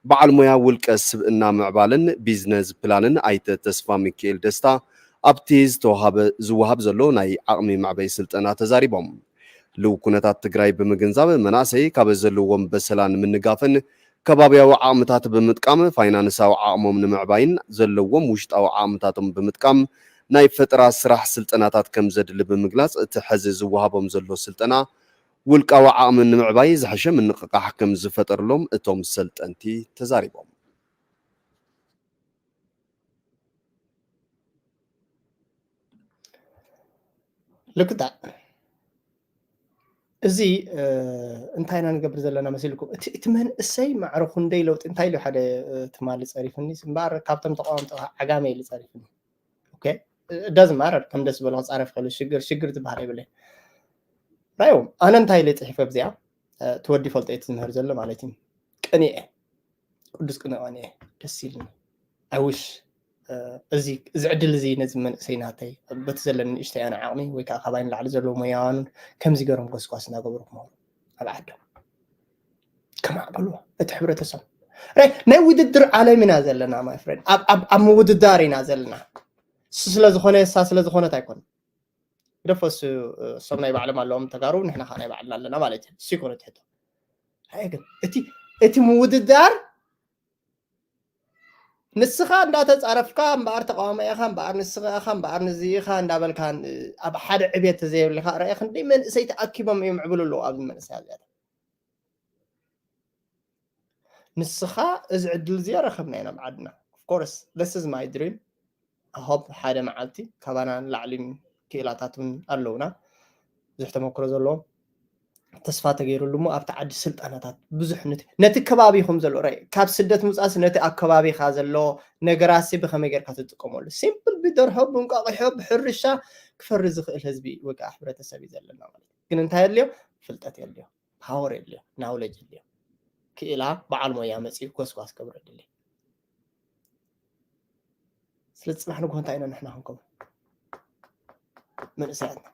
በዓል ሞያ ውልቀ ስብእና ምዕባልን ቢዝነስ ፕላንን ኣይተ ተስፋ ሚካኤል ደስታ ኣብቲ ዝተዋሃበ ዝወሃብ ዘሎ ናይ ዓቕሚ መዕበይ ስልጠና ተዛሪቦም። ህልው ኩነታት ትግራይ ብምግንዛብ መናእሰይ ካብ ዘለዎም በሰላ ንምንጋፍን ከባቢያዊ ዓቕምታት ብምጥቃም ፋይናንሳዊ ዓቕሞም ንምዕባይን ዘለዎም ውሽጣዊ ዓቕምታቶም ብምጥቃም ናይ ፈጠራ ስራሕ ስልጠናታት ከም ዘድሊ ብምግላፅ እቲ ሕዚ ዝወሃቦም ዘሎ ስልጠና ውልቃዊ ዓቕሚ ንምዕባይ ዝሐሸ ምንቕቓሕ ከም ዝፈጠርሎም እቶም ሰልጠንቲ ተዛሪቦም። ልክታ እዚ እንታይ ኢና ንገብር ዘለና መሲልኩም? እቲ መንእሰይ ማዕረ ክንደይ ለውጢ እንታይ ኢሉ ሓደ ትማሊ ፀሪፍኒ እምበኣር ካብቶም ተቃወምቲ ዓጋመ ኢሉ ፀሪፍኒ። ዳዝ ማረር ከም ደስ ዝበሎ ክፃረፍ ከሉ ሽግር ሽግር ዝበሃል የብለይ። ራይዎም ኣነ እንታይ ኢለ ፅሒፈ ኣብዚኣ ትወዲ ፈልጦ እቲ ዝምህር ዘሎ ማለት እዩ። ቅንኤ ቅዱስ ቅንኤ ደስ ኢልኒ። ኣይውሽ እዚ ዕድል እዚ ነዚ መንእሰይ ናተይ በቲ ዘለኒ ንእሽተይ ኣነ ዓቕሚ ወይ ከዓ ካባይ ንላዕሊ ዘለዎ ሞያዋኑን ከምዚ ገሮም ጎስጓስ እናገበሩ ክመሩ ኣብ ዓዶም ከማዕበልዎ እቲ ሕብረተሰብ ናይ ውድድር ዓለም ኢና ዘለና ማይ ፍሬንድ ኣብ ምውድዳር ኢና ዘለና። ስለዝኾነ ሳ ስለዝኾነት ኣይኮነ ግደፎ እሱ እሶም ናይ ባዕሎም ኣለዎም ተጋሩ ንሕና ከዓ ናይ ባዕልና ኣለና ማለት እዩ። እሱ ይኮነ ትሕቶ ግን እቲ እቲ ምውድዳር ንስኻ እንዳተፃረፍካ እምበኣር ተቃዋማይ ኢኻ እምበኣር ንስኻ ኢኻ እምበኣር ንዚ ኢኻ እንዳበልካ ኣብ ሓደ ዕቤት ተዘየብልካ ርኣየ ክንደይ መንእሰይ ተኣኪቦም እዮም ዕብሉ ኣለዉ ኣብዚ መንእሰይ ኣብዚኣት ንስኻ እዚ ዕድል እዚ ረኸብና ኢና ኣብ ዓድና of course this is my dream I hope ሓደ መዓልቲ ካባና ንላዕሊ ክኢላታት እውን ኣለውና ብዙሕ ተመክሮ ዘለዎም ተስፋ ተገይሩሉ እሞ ኣብቲ ዓዲ ስልጠናታት ብዙሕ ነቲ ከባቢ ይኹም ዘሎ ራይ ካብ ስደት ምውፃእሲ ነቲ ኣብ ከባቢካ ዘሎ ነገራሲ ብከመይ ጌርካ ትጥቀመሉ ሲምፕል ብደርሆ ብእንቋቂሖ ብሕርሻ ክፈሪ ዝኽእል ህዝቢ ወይ ከዓ ሕብረተሰብ እዩ ዘለና ማለት ግን እንታይ የድልዮ ፍልጠት የድልዮ ፓወር የድልዮ ናውለጅ የድልዮ ክኢላ በዓል ሞያ መፅኡ ጎስጓስ ክገብሮ ድልዮ ስለዚ ፅባሕ ንግሆ እንታይ ኢና ንሕና ክንከውን መንእሰያትና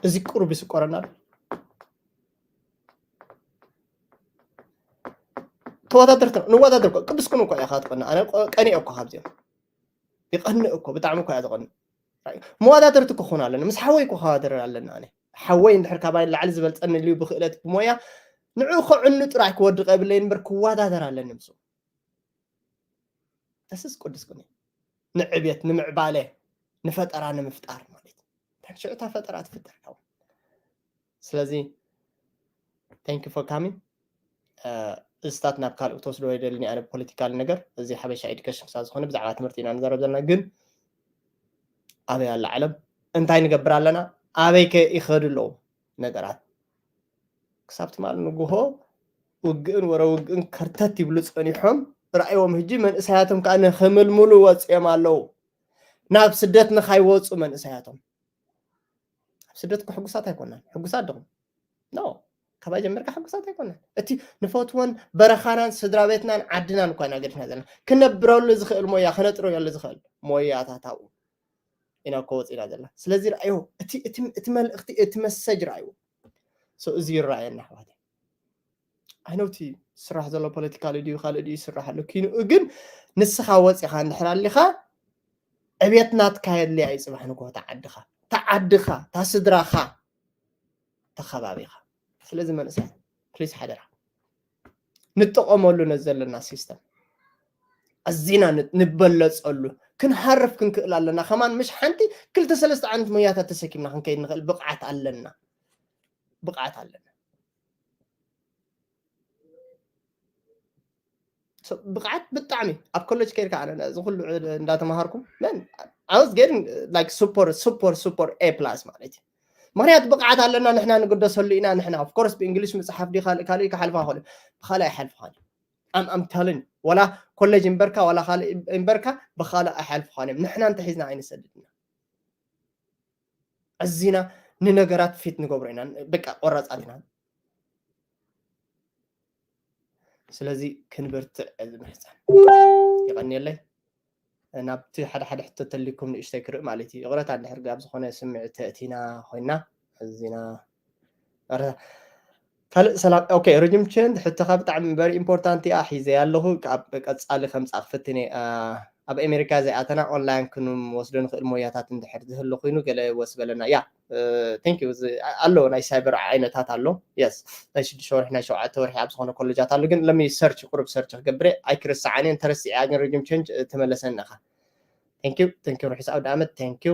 እዚ ቁሩብ ይስቆረና ዶ ተወዳደርትና ንወዳደር እኮ ቅዱስ ኩን እኮ ኢኻ ትቐንእ ኣነ ቀኒአ እኮ ካብዚኦም ይቐንእ እኮ ብጣዕሚ እኮ እያ ትቐንእ መወዳደርቲ ክኾን ኣለና ምስ ሓወይ ክወዳደር ኣለና ኣነ ሓወይ እንድሕር ካባይ ላዕሊ ዝበልፀኒ ልዩ ብክእለት ብሞያ ንዑ ከዕኑ ጥራይ ክወድቀ የብለይ እምበር ክወዳደር ኣለኒ ምስ ተስስ ቅዱስ ቅኒ ንዕብየት ንምዕባለ ንፈጠራ ንምፍጣር ማለት ሽዕታ ፈጠራ ትፍጠር ካው ስለዚ thank you for coming እስታት ናብ ካልእ ተወስዶ ይደልኒ ኣነ ፖለቲካል ነገር እዚ ሓበሻ ኤዱኬሽን ክሳብ ዝኾነ ብዛዕባ ትምህርቲ ኢና ንዘረብ ዘለና ግን ኣበይ ኣላ ዓለም እንታይ ንገብር ኣለና ኣበይ ከ ይኸዱ ኣለዉ ነገራት ክሳብ ትማል ንግሆ ውግእን ወረ ውግእን ከርተት ይብሉ ፀኒሖም ራእዮም ህጂ መንእሰያቶም ከዓ ንክምልምሉ ወፅኦም ኣለዉ ናብ ስደት ንካይወፁ መንእሰያቶም ኣብ ስደት ሕጉሳት ኣይኮናን ሕጉሳት ድኹም ኖ ካባይ ጀመርካ ሕጉሳት ኣይኮናን እቲ ንፈትወን በረኻናን ስድራ ቤትናን ዓድናን እኳ ኢና ገዲፍና ዘለና ክነብረሉ ዝኽእል ሞያ ክነጥረሉ ዝኽእል ሞያታት ኣብኡ ኢና እኮ ወፂና ዘለና ስለዚ ረኣዮ እቲ መልእኽቲ እቲ መሰጅ ረኣዮ እዚ ይረኣየና ኣሕዋት ኣይነውቲ ስራሕ ዘሎ ፖለቲካሊ ድዩ ካልእ ድዩ ይስራሕ ኣሎ ኪንኡ ግን ንስኻ ወፂኻ እንድሕር ኣሊኻ ዕብየት ናትካ የድልያ እዩ ፅባሕ ንግሆ ተዓድኻ ተዓድኻ ታስድራኻ ተኸባቢኻ ስለዚ መንእሰያት ፕሊስ ሓደራ ንጠቐመሉ ነዚ ዘለና ሲስተም ኣዚና ንበለፀሉ ክንሃርፍ ክንክእል ኣለና ከማን ምሽ ሓንቲ ክልተ ሰለስተ ዓይነት ሞያታት ተሰኪምና ክንከይድ ንኽእል ብቕዓት ኣለና ብቕዓት ኣለና ብቕዓት ብጣዕሚ ኣብ ኮሌጅ ከይድካ ኣነ እዚ ኩሉ እንዳተማሃርኩም መን ኣውስ ጌድን ላይክ ሱፐር ሱፐር ሱፐር ኤ ፕላስ ማለት እዩ። ምክንያቱ ብቕዓት ኣለና ንሕና ንግደሰሉ ኢና። ንሕና ኦፍኮርስ ብእንግሊሽ ምፅሓፍ ዲ ካልእ ካልእ ክሓልፋ ክእሉ ብካልእ ኣይሓልፍኻን። ኣም ኣም ተልን ወላ ኮሌጅ እምበርካ ወላ ካልእ እምበርካ ብካልእ ኣይሓልፍኻን እዮም። ንሕና እንተሒዝና ኣይንሰድድና። ኣዚና ንነገራት ፊት ንገብሮ ኢና። በቃ ቆራፃት ኢና። ስለዚ ክንብርትዕ እዚ ምሕፃን ይቐንየለይ። ናብቲ ሓደ ሓደ ሕቶ ተሊኩም ንእሽተይ ክርኢ ማለት እዩ። ይቕረታ እንድሕር ኣብ ዝኾነ ስምዒት ተእቲና ኮይና ኣዚና ካልእ ሰላም ኦኬ። ረጅም ቸንድ ሕቶኻ ብጣዕሚ ቨሪ ኢምፖርታንት እያ። ሒዘ ኣለኹ ኣብ ቀፃሊ ከምፃእ ክፍትን እየ። ኣብ ኣሜሪካ ዘይኣተና ኦንላይን ክንወስዶ ንኽእል ሞያታት እንድሕር ዝህሉ ኮይኑ ገለ ወስ በለና። ያ ቴንክ ዩ። ኣሎ ናይ ሳይበር ዓይነታት ኣሎ። የስ ናይ ሽዱሽተ ወርሒ ናይ ሸውዓተ ወርሒ ኣብ ዝኾነ ኮሌጃት ኣሎ። ግን ለሚ ሰርች ቁሩብ ሰርች ክገብረ ኣይክርስዓን እየ። እንተረሲዐ ግን ረጅም ቸንጅ ትመለሰኒ ኢኻ። ቴንክ ዩ ቴንክ ዩ። ርሑስ ኣውደ ዓመት። ቴንክ ዩ።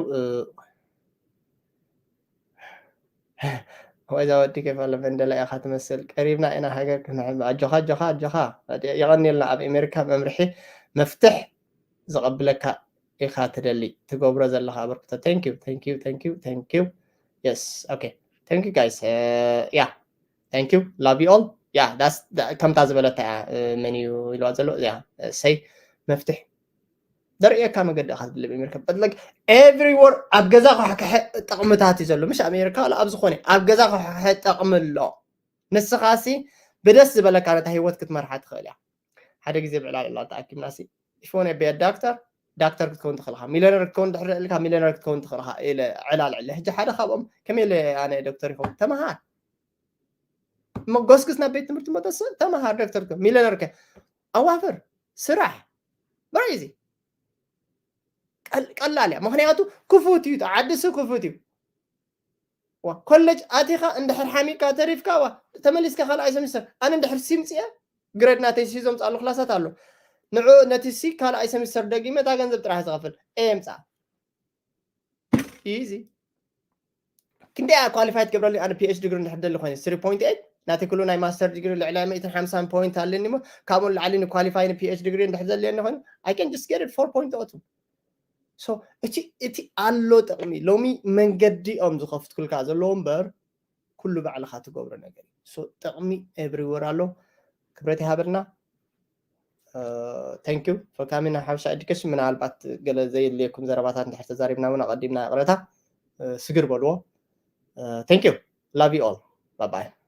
ወይዛ ወዲ ኬፍ ኣሎ መንደላ ኢኻ ትመስል። ቀሪብና ኢና ሃገር ክንሕብ። ኣጆኻ ኣጆኻ ኣጆኻ። የቐንየልና ኣብ ኣሜሪካ መምርሒ መፍትሕ ዘቐብለካ ኢኻ ትደሊ ትገብሮ ዘለኻ ኣበርክቶ። Thank you thank you thank you thank you። Yes okay thank you guys. Yeah thank you love you all. Yeah that's ከምታ ዝበለታ እያ። መን እዩ ኢልዋ ዘሎ እያ ሰይ መፍትሕ ደርእየካ መገዲ ኢኻ ትድሊ ኣሜሪካ። But like everywhere ኣብ ገዛ ክሕክሐ ጥቕምታት እዩ ዘሎ። ምሽ ኣሜሪካ ዋላ ኣብ ዝኾነ ኣብ ገዛ ክሕክሐ ጥቕሚ ኣሎ። ንስኻሲ ብደስ ዝበለካ ነታ ህይወት ክትመርሓ ትኽእል እያ። ሓደ ግዜ ብዕላል ዕላል ተኣኪብናሲ if you wanna be a doctor ዳክተር ክትከውን ትኽእል ኢኻ። ሚለነር ክትከውን ድሕር ኢልካ ሚለነር ክትከውን ትኽእል ኢኻ ኢለ ዕላል ዕለ። ሕጂ ሓደ ካብኦም ከመይ ኢለ ኣነ ዶክተር ይኸውን ተመሃር መጎስግስ ናብ ቤት ትምህርቲ መጠስ ተመሃር ዶክተር ሚለነር ከ ኣዋፍር ስራሕ very easy ቀላል እያ። ምክንያቱ ክፉት እዩ ዓድሲ ክፉት እዩ። ኮሌጅ ኣቲኻ እንድሕር ሓሚቅካ ተሪፍካ ዋ ተመሊስካ ካልኣይ ሰሚስተር ኣነ እንድሕር ሲምፅየ ግረድ ናተይ ሲ ዘምፅኣሉ ክላሳት ኣሎ ንዑ ነቲ ሲ ካልኣይ ሰሚስተር ደጊመ እታ ገንዘብ ጥራሕ ዝኸፍል ኤምፃ ኢዚ ክንደይ ኳሊፋይ ትገብረሉ ኣነ ፒኤች ዲግሪ እንድሕር ደሊ ኮይነ ስሪ ፖይንት ኤይት ናተይ ኩሉ ናይ ማስተር ዲግሪ ልዕሊ ሚእትን ሓምሳን ፖይንት ኣለኒ ሞ ካብኡ ንላዕሊ ንኳሊፋይ ንፒኤች ዲግሪ እንድሕር ዘድልየኒ ኮይኑ I can just get it four point oh two። So እቲ እቲ ኣሎ ጥቕሚ ሎሚ መንገዲ እዮም ዝኸፍትኩልካ ዘለዎ እምበር ኩሉ ባዕልኻ ትገብሮ ነገር እዩ። So ጥቕሚ everywhere ኣሎ። ክብረት ይሃበልና። Thank you for coming ናብ ሓበሻ ኤዱኬሽን። ምናልባት ገለ ዘየድልየኩም ዘረባታት እንድሕር ተዛሪብና እውን ኣቐዲምና ይቕረታ ስግር በልዎ። Thank you love you all bye bye።